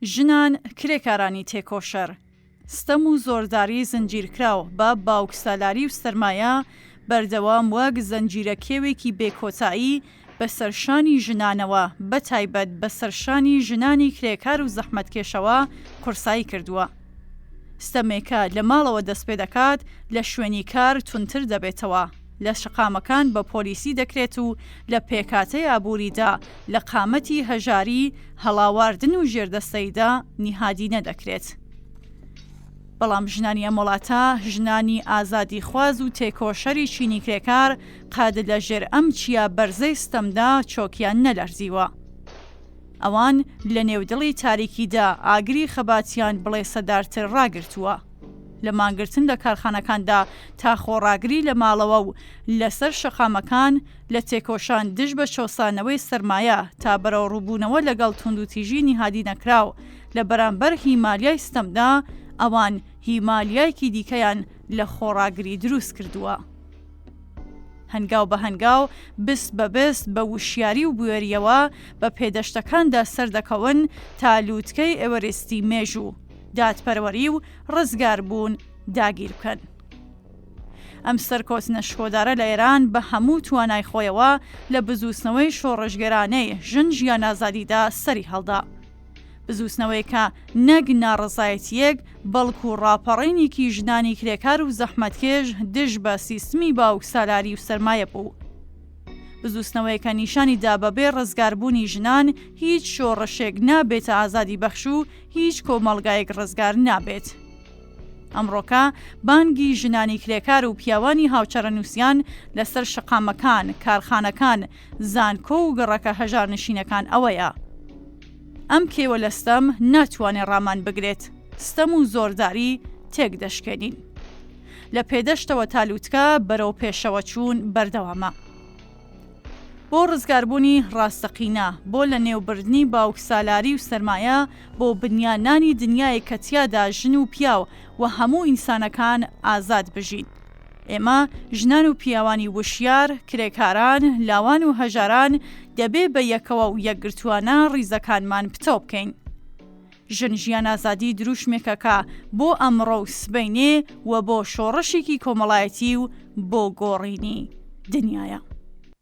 ژنان، کرێکارانی تێکۆشەر، ستەم و زۆرداری زنجیرکراو بە باوکسالاری و سەرمایە، بەردەوام وەک زەنجیرە کێوێکی بێ کۆتایی بەسەر شانی ژنانەوە، بەتایبەت بەسەر شانی ژنانی کرێکار و زەحمەتکێشەوە قورسایی کردووە. ستەمێکە لە ماڵەوە دەستپێدەکات، لە شوێنی کار توندتر دەبێتەوە، لە شەقامەکان بە پۆلیسی دەکرێت و لە پێکهاتەی ئابووریدا لە قامەتی هەژاری، هەڵاواردن و ژێردەستەییدا نیهادینە دەکرێت. بەڵام ژنانی ئەم وڵاتە، ژنانی ئازادیخواز و تێکۆشەری چینی کرێکار قەد لە ژێر ئەم چیا بەرزەی ستەمدا چۆکیان نەلەرزیوە. ئەوان لە نێو دڵی تاریکیدا ئاگری خەباتیان بڵێسەدارتر ڕاگرتووە. لە مانگرتن لە کارخانەکاندا تا خۆڕاگری لە ماڵەوە و لەسەر شەقامەکان، لە تێکۆشان دژ بە چەوسانەوەی سەرمایە تا بەرەوڕووبوونەوە لەگەڵ توندوتیژی نیهادینەکراو لە بەرامبەر هیمالیای ستەمدا، ئەوان هیمالیایکی دیکەیان لە خۆڕاگری دروست کردووە. هەنگاو بە هەنگاو، بست بە بست، بە وشیاری و بوێرییەوە بە پێدەشتەکاندا سەردەکەون تا لووتکەی ئێوەرێستی مێژوو، دادپەروەری و ڕزگاربوون داگیر بکەن. ئەم سەرکەوتنە شکۆدارە لە ئێران بە هەموو توانای خۆیەوە لە بزووتنەوەی شۆڕشگێرانەی ژن ژیان ئازادیدا سەری هەڵدا. بزووتنەوەیەکە نەک ناڕەزایەتییەک، بەڵکو ڕاپەڕینێکی ژنانی کرێکار و زەحمەتکێش دژ بە سیستمی باوکسالاری و سەرمایە بوو. بزووتنەوەیەکە نیشانی دا بەبێ ڕزگاربوونی ژنان هیچ شۆڕشێک نابێتە ئازادیبەخش و هیچ کۆمەڵگایەک ڕزگار نابێت. ئەمڕۆکە بانگی ژنانی کرێکار و پیاوانی هاوچارەنووسیان لەسەر شەقامەکان، کارخانەکان، زانکۆ و گەڕەکە هەژارنشینەکان ئەوەیە. ئەم کێوە لە ستەم ناتوانێ ڕامان بگرێت، ستەم و زۆرداری تێک دەشکێنین. لە پێدەشتەوە تا لوتکە بەرەو پێشەوەچوون بەردەوامە. بۆ ڕزگاربوونی ڕاستەقینە، بۆ لەنێوبردنی باوکسالاری و سەرمایە، بۆ بنیاننانی دنیایەک کە تیادا ژن و پیاو و هەموو ئینسانەکان ئازاد بژین. ئێمە، ژنان و پیاوانی وشیار، کرێکاران، لاوان و هەژاران، دەبێ بە یەکەوە و یەکگرتووانە ڕیزەکانمان پتەو بکەین. ژن ژیان ئازادی دروشمێکە کە بۆ ئەمڕۆ و سبەینێ و بۆ شۆڕشێکی کۆمەڵایەتی و بۆ گۆڕینی دنیایە.